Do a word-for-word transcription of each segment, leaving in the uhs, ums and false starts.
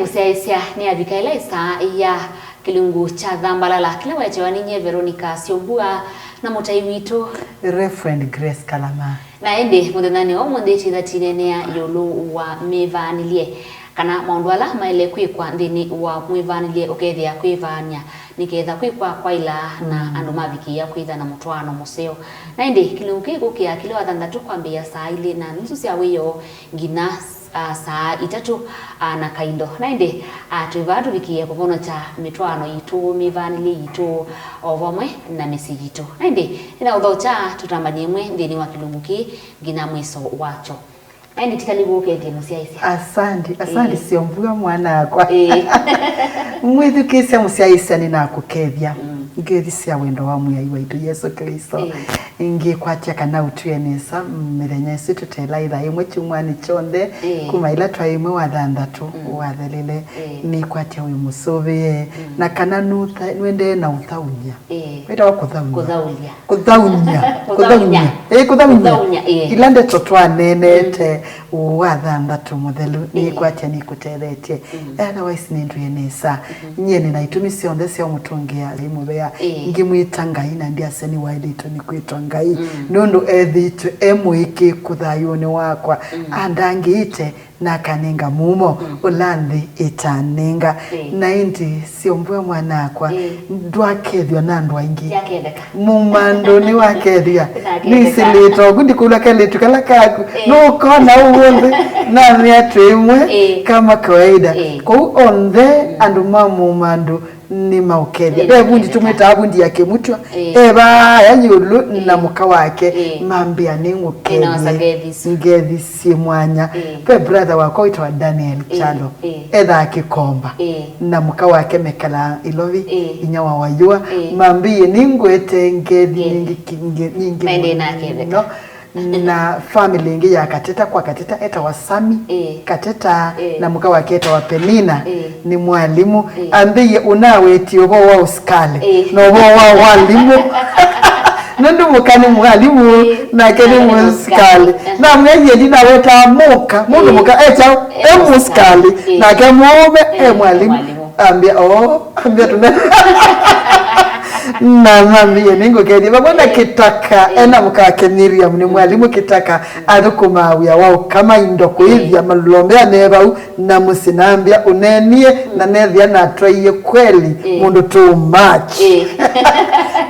Mũsyaĩĩsya nĩ avika ĩla ĩsaa ya kĩlungu kya Thambalala, kĩla wetewa nĩ nyie Veronica Syombua na mũtai witũ Reverend Grace Kalama. Na ĩndĩ mũthenyanĩ wa ũmũnthĩ twĩtha tineenea ĩũlũ wa mĩvaanĩlye, kana maũndũ ala maĩle kwĩkwa nthĩnĩ wa mwĩvaanĩlye ũkethĩa kwĩvaany'a nĩ ketha kwĩkwa kwaĩla na andũ mavikĩĩa kwĩtha na mũtwaano mũseo. Na ĩndĩ kĩlungu kĩĩ kĩkũkĩa kĩla wa thanthatũ kwambĩĩa saa ilĩ na nusu sya wĩoo nginya, ah, saa itatũ, ah, na kaindo. Na ĩndĩ, ah, twĩ vaa tũvikĩĩe kũvonokya mĩtwaano yitũ, mĩvaanĩlye yitũ, o vamwe na mĩsyĩ yitũ. Na ĩndĩ nĩnaũthokya tũtambany'e ĩmwe nthĩnĩ wa kĩlungu kĩĩ nginya mwĩso wakyo. Na ĩndĩ tikali ũkethye mũsyaĩĩsya. Asante, asante. Ĩĩ. Syombua mwana wakwa. Ĩĩ. Mwĩthukĩĩsya mũsyaĩĩsya nĩnakũkethya. Mm. Ngĩthi sya wendo wa Mwĩai waitũ Yesũ Klĩsto. Ĩĩ. Ngĩkwatya kana ũtwĩe nesa mĩthenya ĩsu tũtela ĩthaa ĩmwe kyumwanĩ kyonthe, ĩĩ, kuma ĩla twaĩ ĩmwe wa thanthatũ, mm, wathelile, ĩĩ, nĩkwatya wĩ mũsũvĩe, mm, na kana nũtha-, nũendee na ũthaũny'a. Ĩĩ. Wĩtawa kũthaũny'a. Kũthaũlya. Kũthaũny'a. Kũthaũny'a. Kũthaũny'a. Ĩĩ, kũthaũny'a. Kũthaũny'a, ĩĩ. Ila ndeto twaneenete, mm, wa thanthatũ mũthelu, ĩĩ, nĩkwatya nĩkũtethetye. Mm. Otherwise nĩndwĩe nesa. Mm-hmm. Nyie nĩ na itumi syonthe sya ũmũtũngĩa Ngai mũvea. Ĩĩ. Ngĩmwĩta Ngai na ndyasya nĩwaĩlĩtwe nĩ kwĩtwa Ngai. Mm. Nũndũ ethĩĩtwe e mũĩkĩĩku thayũnĩ wakwa. Mm. Andangĩĩte na akanenga mumo, mm, ũla nthĩ ĩtanenga. Ĩĩ. Na ĩndĩ Syombua mwana wakwa, ĩĩ, ndwakethw'a na andũ aingĩ. Yaketheka. Mũmandũ nĩwakethw'a. Naketheka. Nĩsilĩte oku ndikũlwa kelĩtu kala kaku. Ĩĩ. Nũkona ũmũnthĩ, namĩa twĩ ĩmwe, ĩĩ, kama kawaida. Ĩĩ. Kwoou onthe, mm, andũ ma mũmandũ nĩmaũkethya. Nĩmaũkethya. Ve vundi tũmwĩtaa vundi ya kĩmutwa. Ĩĩ. E vaa aya ĩũlũ, ĩĩ, na mũka wake, ĩĩ, mambĩa nĩngũkethye. Ĩĩ, na osa ngethi isu. Ngethi syĩ mwanya. Ĩĩ. Ve brother wakwa wĩtawa Daniel, ĩĩ, Kyalo. Ĩĩ. Ethaa Kĩkomba. Ĩĩ. Na mũka wake mekalaa Ilovi, ĩĩ, inya wa Wayũa. Ĩĩ. Mambĩie nĩngwete ngethi, ĩĩ, nyingĩ ki-, nge-, nyingĩ mũno. Maendee na aketheka. Na family ĩngĩ ya Kateta kwa Kateta etawa Sami. Ĩĩ. Kateta, ĩĩ, na mũka wake etawa Penina, ĩĩ, nĩ mwalimũ. Ĩĩ. Ambĩie ũnawetie ũvoo wa ũsikalĩ, ĩĩ, na ũvoo wa walimũ. Nũndũ mũka nĩ mwalimũ, ĩĩ, nake nĩ mũsikalĩ. Aha. Namwĩa nyie ndinawetaa mũka, mũndũ, ĩĩ, mũka ekyaũ, e, e mũsikalĩ, mũsikalĩ. Ĩĩ. Nake mũũme e, ĩĩ, mwalimũ. Mwalimũ. Ambĩa, oo, ambĩa tũne. Na mambĩie nĩngũkethya vamwe na, ĩĩ, Kĩtaka, ĩĩ, ena mũka wake Miriam, nĩ mwalimũ Kĩtaka, athũkũmaa wĩa wa ũkama indo, kũĩthya, ĩĩ, malũlombea me vau, na mũsyĩ nambĩa ũneenie, na nethĩa natwaie kweli, ĩĩ, mũndũ too much. Ĩĩ.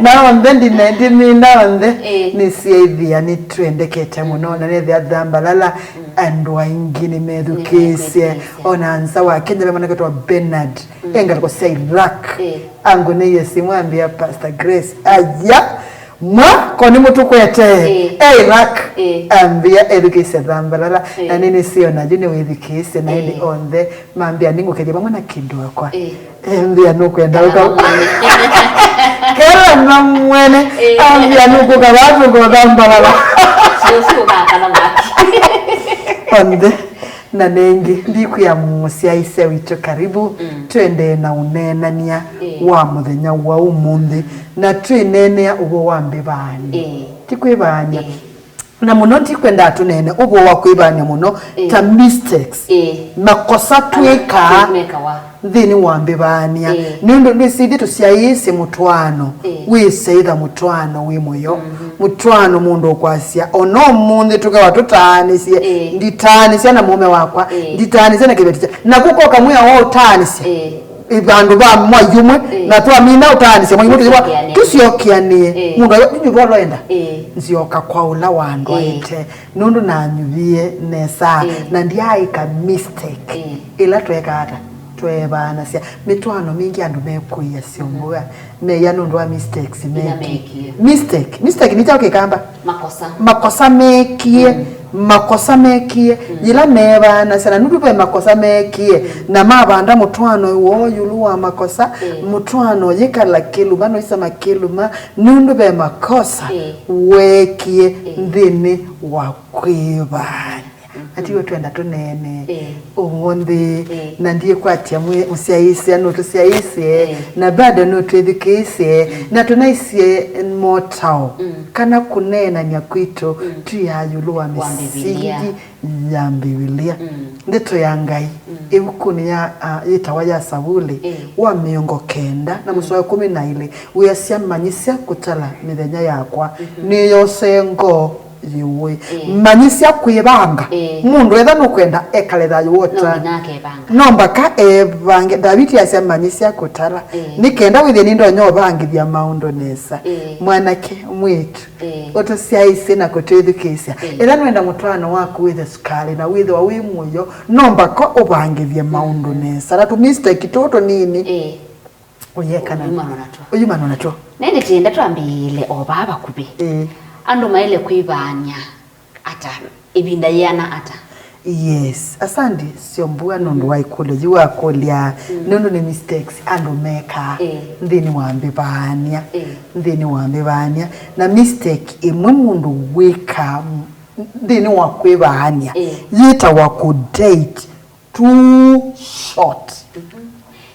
Na onthe ndine-, ndinina onthe, ĩĩ, nĩsyaĩthĩa nĩtwendekete mũno, na nethĩa Thambalala, andũ aingĩ nĩmethukĩĩsye. Nĩmethukĩĩsye. Ona nza wa Kenya ve mwana wĩtawa Bernard, mm, e ngalĩko sya Iraq. Ĩĩ. Angũnĩie simũ ambĩa, Pastor Grace, aya, mwa, ko nĩmũtũkwete. Ĩĩ. E Iraq. Ĩĩ. Ambĩa ethukĩĩsye Thambalala. Ĩĩ. Na nĩnĩsĩ ona yu nĩwĩthukĩĩsye, na ĩndĩ, ĩĩ, onthe mambĩa nĩngũkethya vamwe na kĩndũ wakwa. Ĩĩ. Ambĩa nũkwenda ũka. Kela mamwene. Kela mamwene. Ĩĩ. Ambĩa nũkũka vaa tũkothambalala. Sio, sio, ũkakala naki. Onthe. Na nengĩ, ndikwĩa mũsyaĩĩsya witũ karibu, mm, twendee na ũneenany'a, ĩĩ, wa mũthenya wa ũmũnthĩ, na twĩneenea ũvoo wa mbĩvaanyo. Ĩĩ. Ti kwĩvaany'a. Ĩĩ. Na mũno ndikwenda tũneene ũvoo wa kwĩvaany'a mũno, ĩĩ, ta mistakes, ĩĩ, makosa twĩkaa, mekawa, nthĩnĩ wa mbĩvaany'a. Ĩĩ. Nũndũ nĩsĩ ithyĩ tũsyaĩĩsye mũtwaano, ĩĩ, wĩsyaĩtha mũtwaano wĩ mũyo. Mhm. Mũtwaano mũndũ ũkwasya, ona ũmũnthĩ tũkewa tũtaanĩsye, ĩĩ, nditaanĩsya na mũũme wakwa, ĩĩ, nditaanĩsya na kĩveti kya. Na kũkoka mwĩa wa ũtaanĩsya. Ĩĩ. Ĩ, vandũ va mwai ũmwe, ĩĩ, na twamina ũtaanĩsya mwai ũmwe, tũsyokeanĩe, tũsyokeanĩe. Ĩĩ. Mũndũ ayo, "Nĩ volo enda." Ĩĩ. Nzyoka kwa ũla wandwaĩte. Ĩĩ. Nũndũ nanyuvie nesa, ĩĩ, na ndyaaĩka mistake. Ĩĩ. Ĩla tweeka ata? Tweevaanasya. Mĩtwaano mingĩ andũ mekũia syũngũa. Meia nũndũ wa mistakes meekie. Meekie. Mistake. Mistake nĩ kyaũ Kĩkamba? Makosa. Makosa meekie. Mm. Makosa meekie. Mm. Yĩla meevaanasya, na nũndũ ve makosa meekie, mm, na mavanda mũtwaano woo ĩũlũ wa makosa, mm, mũtwaano yĩkala kĩluma, noisama kĩluma, nũndũ ve makosa, ĩĩ, weekie, ĩĩ, nthĩnĩ wa kwĩvaany'a. Mhm. Atiwe twenda tũneene ũmũnthĩ, na ndiĩkwatya mũsyaĩĩsya nũtũsyaĩĩsye, na bado nũtwĩthukĩĩsye, na tũnaisye motao kana kũneenany'a kwitũ twĩaa ĩũlũ wa mĩsingi ya Mbivilia. Ndeto ya Ngai ĩvukunĩ ya, ah, yĩtawa ya Savuli wa mĩongo kenda na mũsoa wa ĩkũmi na ilĩ wĩasya, "Manyĩsya kũtala mĩthenya yakwa, nĩyosee ngoo yĩũĩ." Manyĩsya kwĩvanga. Mũndũ etha nũkwenda ekale thayũ wota, no mpaka evange. Ndaviti asya, "Manyĩsya kũtala, nĩ kenda wĩthĩe nĩndonya ũvangĩthya maũndũ nesa." Mwanake, mwĩĩtu, ũtũsyaĩĩsye na kũtwĩthukĩĩsya. Ĩla nũenda mũtwaano waku wĩthe sukalĩ na wĩthĩwa wĩ mũyo, no mpaka ũvangĩthye maũndũ nesa. Na tũmistake tũũ tũnini ũyekana ũyumanwa natwo. Ũyumanwa natwo. Nĩndĩ tĩenda twambĩĩle o vaa vakuvĩ. Andũ maĩle kwĩvaany'a ata? Ĩvinda yĩana ata? Yes, asante Syombua nũndũ wa ĩkũlyo yĩu wakũlya, nũndũ nĩ mistakes andũ mekaa nthĩnĩ wa mbĩvaany'a, nthĩnĩ wa mbĩvaany'a. Na mistake ĩmwe mũndũ wĩkaa nthĩnĩ wa kwĩvaany'a yĩtawa kũ date too short.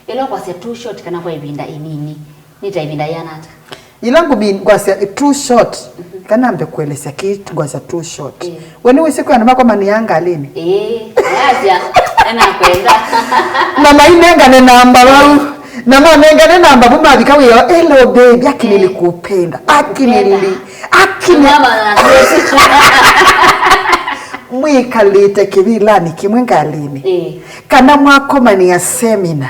Ĩla ũkwasya too short kana kwa ĩvinda ĩnini, nĩ ta ĩvinda yĩana ata? Yĩla ngũmi ngwasya too short, kana mbe kũelesya kĩ ngwasya too short. We nĩwĩsĩ kwĩ andũ makomanĩaa ngalĩnĩ? Ĩĩ, ayasya, enakwenda. Na mainengane namba vau. Na manengane namba vu mavika wĩoo, "Hello baby, aki nilikupenda. Aki nili, aki ni-" Mama na mwĩkalĩte kĩvilanĩ kĩmwe ngalĩnĩ, kana mwakomanĩa semina,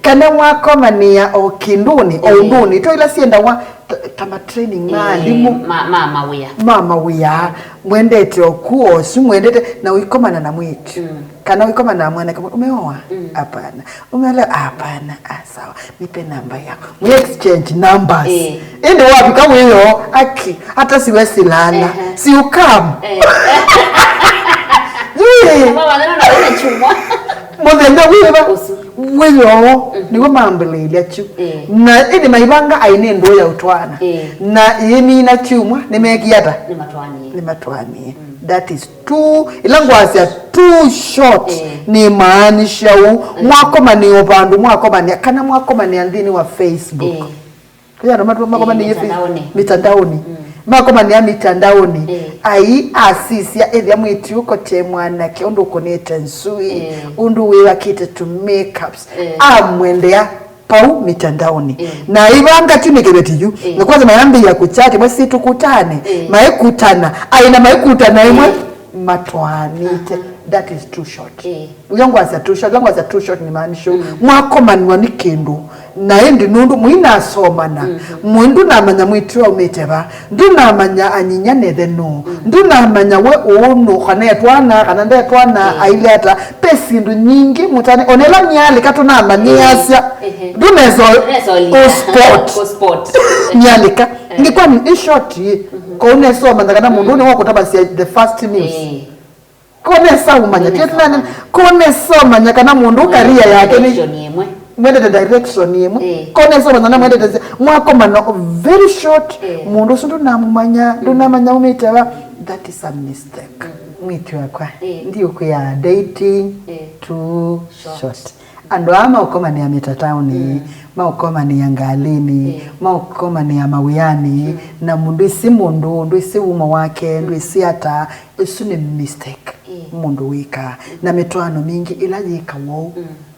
kana mwakomanĩa o kĩndũnĩ, o ũndũnĩ, to ila syendagwa ta, ta ma training ma alimũ, ma, ma mawĩa, ma mawĩa, mwendete oku osu, mwendete na ũikomana na mwĩtu, kana ũikomana na mwanake, "Umeoa?" "Hapana." "Umeolewa?" "Hapana." "Ah, sawa. Nipe namba yako." Mwe exchange numbers. Ĩndĩ wavika wĩoo, aki, hata siwezi lala. Si ukam. Mũthenya wĩva? Wĩoo. Nĩw'o mambĩlĩĩlya kyu. Na ĩndĩ maivanga aĩ nĩ ndũũ ya ũtwaana. Na yĩmina kyumwa, nĩmeekie ata? Nĩmatwaanie. That is too, ĩla ngwasya too short, nĩmaanisha ũu. Mwakomanĩa o vandũ, mwakomanĩa, kana mwakomanĩa nthĩnĩ wa Facebook. Kwĩ andũ matu-, makomanĩie mitandaoni. Makomanĩa mitandaoni. Ai asisya ethĩa mwĩti ũkote mwanake ũndũ ũkũnĩte nsui, ũndũ wĩwakĩte tu makeups. Amwendea pau mitandaoni. Na ivanga tu nĩ kĩveti yu. Na kwanza mayambĩĩa kuchat, mwe si tukutane. Maikutana. Aina maikutana imwe matwaanĩte. That is too short. Ĩla ngwasya too short, ĩla ngwasya too short nĩ maanisha mwakomanwa nĩ kĩndũ. Na ĩndĩ nũndũ mũinasomana, mũi ndũnamanya mwĩtu aumĩte va, ndũnamanya anyinya nethe nũ, ndũnamanya we ũũ nũ, kana etwana, kana ndetwana, aile ata. Pe syĩndũ nyingĩ mũtane, ona ĩla myalĩka tũnamanyĩasya, ndũnesa ũ spot myalĩka. Nĩ kwani ĩ short ĩ, ko ũnesa ũmanya kana mũndũ ũnĩ wakũtavasya the first news. Konesa umanya, tete nani, konesa umanya kana mũndũ career yake nĩ mwendete direction ĩmwe. Konesa umanya na mwendete nzĩa. Mwakomana very short, mũndũ ũsu ndũnamũmanya, ndũnamanya umĩte va. That is a mistake. Mwĩtu wakwa, ndiũkwĩa dating too short. Andũ aa maũkomanĩa mĩtataonĩ, maũkomanĩa ngalĩnĩ, maũkomanĩa mawĩanĩ, na mũndũ ĩsĩ mũndũ, ndwĩsĩ wumo wake, ndwĩsĩ ata, ĩsu nĩ mistake mũndũ wĩkaa. Na mĩtwaano mingĩ ĩla yĩkawa ũu,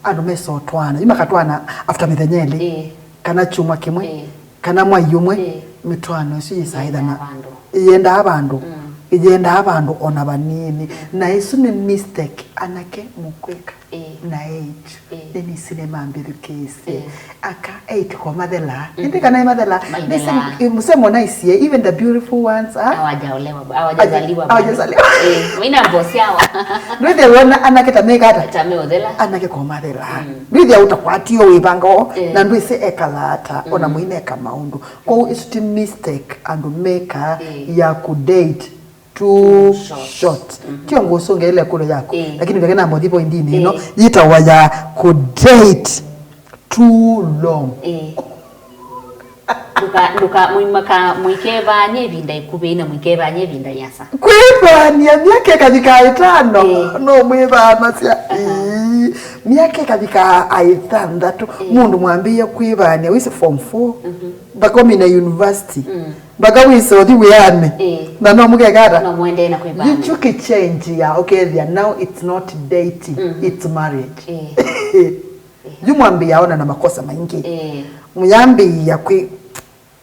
andũ mesa ũtwaana, yu makatwaana after mĩthenya ĩlĩ, kana kyumwa kĩmwe, kana mwai ũmwe, mĩtwaano ĩsu yĩsaa ĩthana. Ĩyendaa vandũ, ĩyendaa vandũ ona vanini. Na ĩsu nĩ mistake anake mũkwĩka. Na age. Nĩnĩsĩ nĩmambĩthukĩĩsye. Aka age ko mathela. Ĩndĩ kana ĩ mathela. Nĩsĩ mũsemo naisie, even the beautiful ones, ah? Hawajaolewa, hawajazaliwa bado. Hawajazaliwa. Wĩna mbosi hawa. Ndwĩthĩa wona anake ta mekata? Ta meũthela. Anake ko mathela. Ndwĩthĩa ũtakwatio wĩvanga o, na ndwĩsĩ ekala ata, ona mũineka maũndũ. Kwoou ĩsu ti mistake andũ meka ya kudate too short. Tio ngũsũngĩĩle ĩkũlyo yaku, lakini veke na mũthi poindini ĩno yĩtawa ya kudate too long. Ndũka, ndũka, mũimaka, mũikevany'a ĩvinda ĩkuvĩ na mũikevany'a ĩvinda yasa. Kwĩvany'a myaka ĩkavika ĩtano, ĩĩ, no mwĩvanasya. Aha. Ĩĩ, myaka ĩkavika ĩthanthatũ, ĩĩ, mũndũ mwambĩĩe kwĩvany'a, wĩsĩ form four, mhm, mpaka ũmine university, mm, mpaka wĩse ũthi wĩanĩ. Ĩĩ. Na no mũkeka ata? No mũendee na kwĩvany'a. Yu kyu kĩchenji ya ũkethĩa now it's not dating, mhm, it's marriage. Ĩĩ. Yu mwambĩĩa ona na makosa maingĩ. Ĩĩ. Mũyambĩĩa kwĩ-,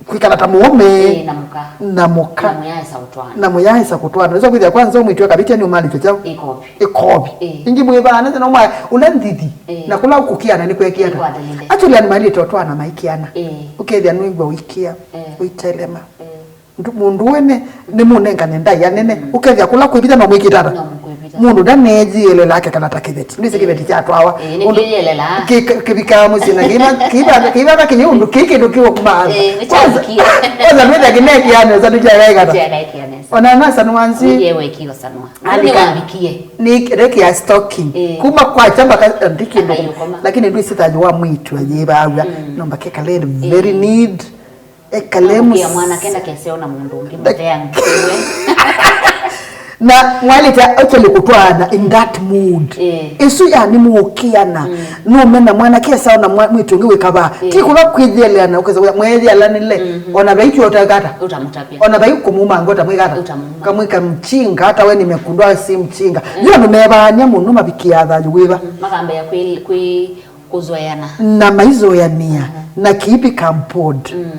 kwĩkala ta mũũme. Ĩĩ, na mũka. Na mũka. Na mũyaĩsa ũtwaana. Na mũyaĩsa kũtwaana. Nĩsa kwĩthĩa kwanza ũmwĩtu akavĩtya nĩ ũmalĩtyo kyaũ? Ĩkovi. Ĩkovi. Ĩĩ. Ĩngĩ mwĩvaana tena ũmwa ũla ndithi. Ĩĩ. Na kũla ũkũkĩana nĩ kwekĩana. Nĩkwathelile. Actually, andũ mailĩte ũtwaana maikĩana. Ĩĩ. Ũkethĩa nũĩw'a ũikĩa, ĩĩ, ũitelema. Ĩĩ. Ndu-, mũndũ ũwe nĩ, nĩ mũnengane ndaĩa nene, mm, ũkethĩa kũla kwĩvitha no mwĩkĩtata. No mũkwĩvitha. Mũndũ ndaneeyĩelelaa akekala ta kĩveti. Ndwĩsĩ, eh, kĩveti kyatwawa. Eh, nĩ ũndũ kĩyĩelelaa. Kĩ-, kĩ-, kĩvikaa mũsyĩ na kĩva-, kĩva-, kĩva-, kĩvaka kĩyĩ ũndũ kĩĩ kĩndũ kĩũkumaa. Eh, nĩ kwanza, kyavikie. Kwanza ndwĩthĩa kĩneekia nesa, nĩkyakaĩkata. Nĩkyakaĩkia nesa. Ona nasa nĩwanzi. Ũyĩe wekio sanwa. Alika. Nĩwavikie. Nĩ rekĩa stalking. Eh. Kuma kwa chamba ka, eh, ndikĩndũ. Ayũkoma. Lakini ndwĩsĩ thayũ wa mwĩtu ayĩvaaw'a. Mm. Nomba kekale very, eh, neat. Ekale mũs- Kia mwanake ndakese ona mũndũ ũngĩ mũtheange. Na mwaĩlĩte actually kũtwaana in that mood. Eh. Ĩsu yani mũũkĩana. Mm. Nũmena mwanake esa ona mwa-, mwĩtu ũngĩ wĩkavaa. Eh. Ti kũla kwĩthĩeleana, ũkesa wĩa, mweethĩelanĩle. Mhm. Ona vai kyo ũtakata. Ũtamũtavya. Ona vai kũmumanga ũtamwĩkata. Ũtamumanga. Kamwĩka mchinga, hata we nimekundwa si mchinga. Mm. Yu andũ mevaany'a mũno mavikia thayũ wĩva. Mm. Makambĩa kwĩ, kwĩ kũzoeana. Na maizoeanĩa, mhm, na kĩi become bored. Mm.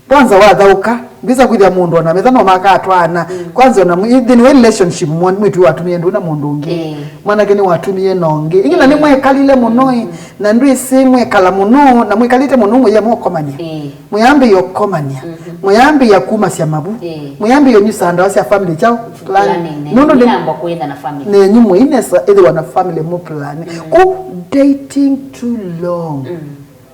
Kwanza wathaũka, ngwĩsa kwĩthĩa mũndũ ona metha no makatwaana. Mm. Kwanza ona mwi-, nthĩnĩ wa relationship, mwa-, mwĩtu watumie ndũ na mũndũ ũngĩ. Eh. Mwanake nĩwatumie na ũngĩ. Ĩngĩ na, eh, nĩmwekalile mũno, eh. Mm. Na ndwĩsĩ mwekala mũno, na mwĩkalĩte mũno, mũyĩa mũkomania. Eh. Mũyambĩĩa ũkomania. Mhm. Mũyambĩĩa kumasya mavu. Eh. Mũyambĩĩa ũnyusaa ndawa sya family kyaũ? Plan. Planning, nũndũ nĩ-, nĩnamba kwĩtha na family. Nenyu mũinesa ĩthĩwa na family mũ plan. Mm. Kũ dating too long. Mm.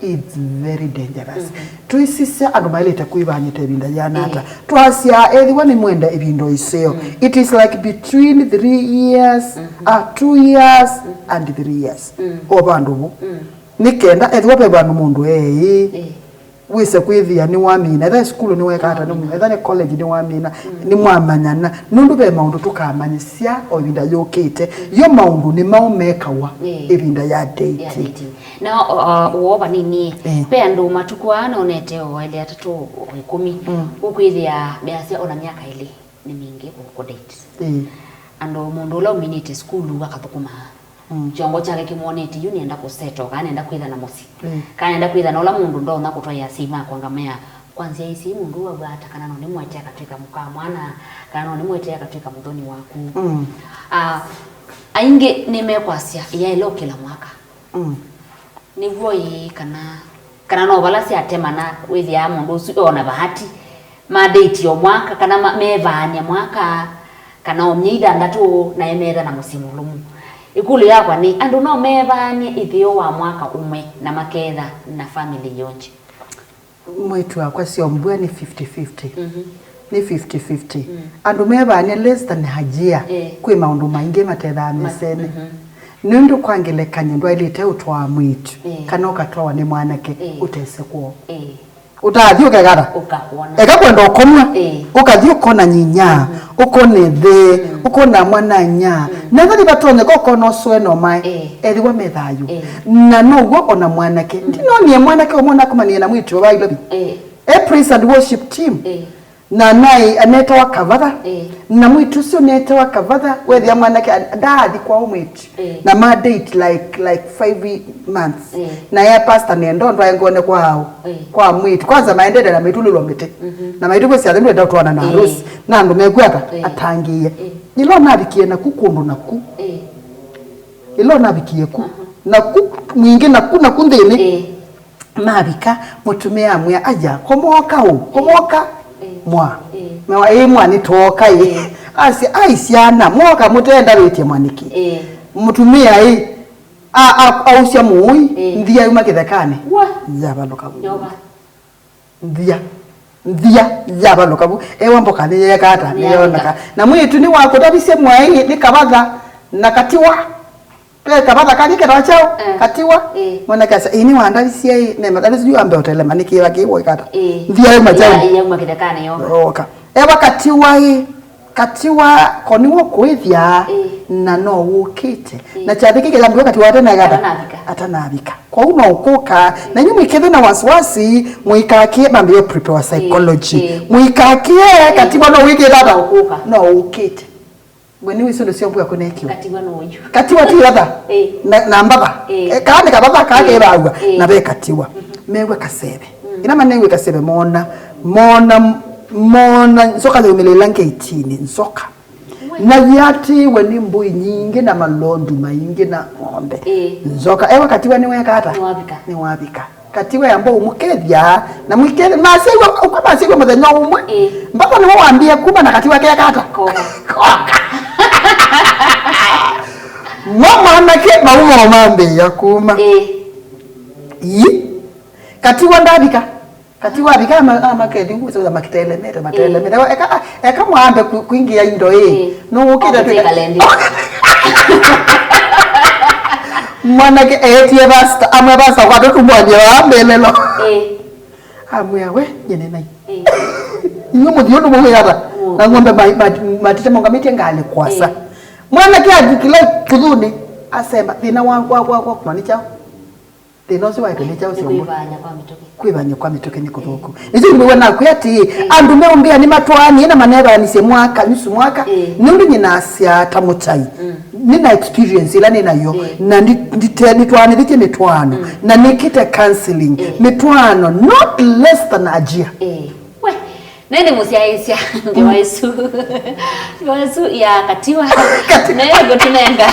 It's very dangerous. Mhm. Twĩsisya andũ maĩlĩte kwĩvanyĩta ĩvinda yĩana ata. Eh. Twasya ethĩwa nĩmwenda ĩvinda ĩseo. Mm. It is like between three years, mhm, ah, two years, mm, and three years. Mm. O vandũ vu. Mm. Nĩ kenda ethĩwa ve vandũ mũndũ eĩ, eh, wĩse kwĩthĩa nĩwamina. Etha sukulu nĩweka ata, nĩmũ-, etha nĩ college nĩwamina, mm, nĩmwamanyana. Nũndũ ve maũndũ tũkamanyĩsya o ĩvinda yũkĩte. Mm. Yo maũndũ nĩ maũ mekawa, eh, ĩvinda ya dating. Ya dating. Na, uh, ũo vanini, eh, ve andũ matukũ aa nonete o elĩ atatũ o ĩkũmi, mm, ũkwĩthĩa measya ona myaka ĩlĩ nĩ mingĩ kũ-, kũ date. Eh. Andũ mũndũ ũla ũminĩte sukulu akathũkũma, mm, kyongo kyake kĩmwonete yu nĩenda kũsettle, kana nĩenda kwĩtha na mũsyĩ. Mm. Kana nĩenda kwĩtha na ũla mũndũ ndonya kũtwaĩa asyai makwa ngamea kwa nzĩa ĩsĩ mũndũ ũũ aw'a ata, kana no nĩmũetee akatw'ĩka mũka wa mwana, kana no nĩmũetee akatw'ĩka mũthoni waku. Mm. Ah, aingĩ nĩmekwasya yaĩle o kĩla mwaka. Mm. Nĩw'o ĩĩ, kana, kana no vala syatemana, wĩthĩaa mũndũ ũsu e o na vaati, ma date o mwaka, kana ma-, mevaany'a mwaka, kana o myei thanthatũ, na emetha na mũsyĩ mũlũmu. Ĩkũlyo yakwa nĩ, andũ no mevaany'e ĩtheo wa mwaka ũmwe na maketha na family yonje? Mwĩĩtu wakwa syombua nĩ fifty fifty. Mhm. Nĩ fifty fifty. Mm. Andũ mevaany'a less than a year, eh, kwĩ maũndũ maingĩ matethaa mĩsene. Mhm. Nũndũ kwa ngelekany'o ndwaĩlĩte ũtwaa mwĩĩtu, eh, kana ũkatwawa nĩ mwanake, eh, ũtese kwoo. Eh. Ũtaathi ũkekata. Ũkakwona. Eka kwenda ũkomwa. Eh. Ũkathi ũkona nyinya, mhm, ũkone the, mm, ũkona mwananya. Mm. Na ethwa nĩvatonyeka ũkona ũsũe no mae. Eh. Ethĩwa me thayũ. Eh. Na now'o ona mwanake. Mm. Ndinonie mwanake ũmwe nakomanie na mwĩĩtu wa Nairobi. Eh. E praise and worship team. Eh. Na naĩ anetawa Kavatha. Eh. Na mwĩĩtu ũsu netawa Kavatha, wethĩa mwanake a-, ndaathi kwa mwĩĩtu. Eh. Na ma date like, like five months. Eh. Na ya pastor nendo ndwae ngone kwao. Eh. Kwa mwĩĩtu. Kwanza maendete na maitululwa mĩtĩ. Mhm. Na maitũ kwĩsya athĩ ndwenda ũtwana na, eh, harusi. Na andũ mekwata, eh, atangĩĩe. Eh. Ĩla navikie naku kũndũ naku. Eh. Ĩla navikie ku. Aha. Naku mwingĩ naku, naku nthĩnĩ. Eh. Mavika, mũtumĩa amwĩa, "Aya, kũmooka ũ? Kũmooka?" Eh. Mwa. Eh. Mewa, "Ĩĩ, mwa, nĩtwooka ĩ." Eh. Asya, "Ai, syana, mwoka mũtendavĩtye mwa nĩkĩ?" Eh. Mũtumĩa ĩ, a, a, ausya mũũi, eh, nthia yuma kĩthekanĩ. Wa. Yavalũka vu. Yoka. Nthia. Nthia. Yavalũka vu. Ewa mboka nĩyeeka ata? Nĩyoneka. Nĩyoneka. Na mwĩĩtu nĩwakũtavisye mwaĩ, nĩ Kavatha, na Katiwa. Ve kavatha kangĩ ketawa kyaũ? Eh. Katiwa. Eh. Mwanake asya, "Ĩĩ, nĩwandavisye ĩ, nema, ndavisye yu ambe ũtelema, nĩ kĩva kĩĩ wĩkata?" Eh. Nthia ĩ makyau. Ya, yauma kĩthekanĩ yoka. Yoka. Ewa katiwa ĩ, katiwa ko nĩw'o kũĩthya, eh, na no wũkĩte. Eh. Na kyathĩ kĩkĩ yambĩwa katiwa atanekata? Atanavika. Atanavika. Kwoou no ũkũka. Na inyu mwĩkethe na wasiwasi, mũikakĩe, mambĩwa prepare psychology. Eh, eh. Mũikakĩe, eh, katiwa no wĩkĩte ata? Ũkũka. No ũkĩte. We nĩwĩsĩ ũndũ syombwa kũnekiwa. Katiwa no ũyu. Katiwa ti vatha. Eh. Na, na mbatha. Eh. Eh, kaa nĩ kavatha, kaa, eh, kevaw'a. Eh. Na ve katiwa. Mhm. Mew'e kaseve. Mm. Ĩla manew'e kaseve mona, mona, mona nzoka yaumĩlĩla ngeitinĩ, nzoka. We. Na yĩatĩĩwe nĩ mbũi nyingĩ na malondu maingĩ na ng'ombe. Eh. Nzoka. Ewa katiwa nĩweka ata? Nĩwavika. Nĩwavika. Katiwa yamba ũmũkethya, na mwĩkethya, masyaĩw'a, ũka masyaĩw'a mũthenya ũmwe. Ĩĩ. Mbaka nĩwe wambie kuma na katiwa keka ata? Koka. Koka. Mo mwanake, mauma mambĩĩa kuma. Ĩĩ. Ii. Katiwa ndavika. Katiwa avika ama, ama kethi ngũsauza makitelemete, matelemete. Ĩĩ. Eka, eka mwambe ku-, kwingĩa indo ĩ. Ĩĩ. Nũũkĩte twĩ- Kalendi. Mwanake eetie vasta, amwe vasta kwatũ tũmbwany'a wa mbelelo. Ĩĩ. Amwĩa, "We, nyene nai." Ĩĩ. Inyuĩ mũthiũ nĩ mũwĩata. Mm. Na ng'ombe ma-, ma-, matite maũngamĩtye ngalĩ kwasa. Ĩĩ. Mwanake athikile kĩthũnĩ, asema, "Thĩna wa, wa, wa, wa kũma nĩ kyaũ? Thĩna ũsu waĩtwe nĩ kyaũ?" Nĩ syombwa. Kwĩvanya kwa mĩtũkĩ. Kwĩvany'a kwa mĩtũkĩ nĩ kũthũku. Nĩkyo nĩwĩw'a naku atĩĩ, andũ meũmbĩa nĩmatwaanie na manevaanisye mwaka, nusu mwaka, ĩĩ, nũndũ nyinasya ta mũkyai. Mm. Nĩna experience ĩla nĩnayo, ĩĩ, na ndi-, ndite-, nĩtwaanĩthĩtye mĩtwaano, mm, na nĩkĩte counseling, ĩĩ, mĩtwaano, not less than a year. Ĩĩ. We, nĩndĩ mũsyaĩĩsya ngewa ĩsu. Ngewa ĩsu ya katiwa. Katiwa. Nayo ĩkũtũnenga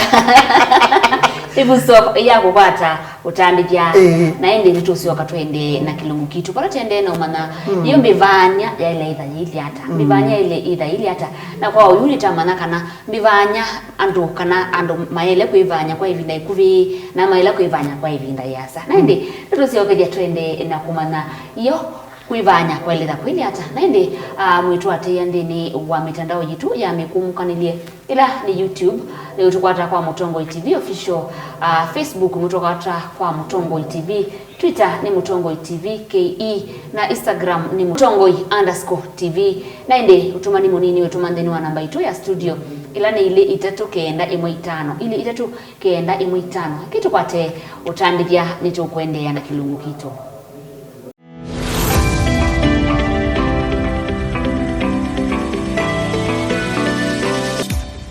ĩvuso ya kũkwata ũtandĩthya. Ĩĩ. Na ĩndĩ nĩtũsyoka tũendee na kĩlungu kitũ. Vala tũendee na ũmanya, mm, yo mĩvaany'a yaĩle ĩtha yĩilye ata? Mm. Mĩvaany'a yaĩle ĩtha yĩilye ata? Na kwa ũyu nĩtamanya kana mĩvaany'a andũ, kana andũ maĩle kwĩvaany'a kwa ĩvinda ĩkuvĩ, na maĩle kwĩvaany'a kwa ĩvinda yĩasa. Na ĩndĩ, mm, nĩtũsyokethya tũendee na kũmanya yo kwĩvaany'a kwaĩle ĩtha kũilye ata. Na ĩndĩ, ah, mwĩtũatĩĩa nthĩnĩ wa mĩtandao yitũ ya mĩkũmũkanĩlye. Ĩla nĩ YouTube, nĩũtũkwata kwa Mũtongoi T V Official, ah, Facebook nĩũtũkwata kwa Mũtongoi T V, Twitter nĩ Mũtongoi T V K E, na Instagram nĩ Mũtongoi underscore T V. Na ĩndĩ ũtũmani mũnini wĩtũma nthĩnĩ wa namba itũ ya studio, ĩla nĩ ilĩ itatũ kenda ĩmwe itano, ilĩ itatũ kenda ĩmwe itano. Kĩtũkwate ũtandĩthya nĩtũkũendeea na kĩlungu kitũ.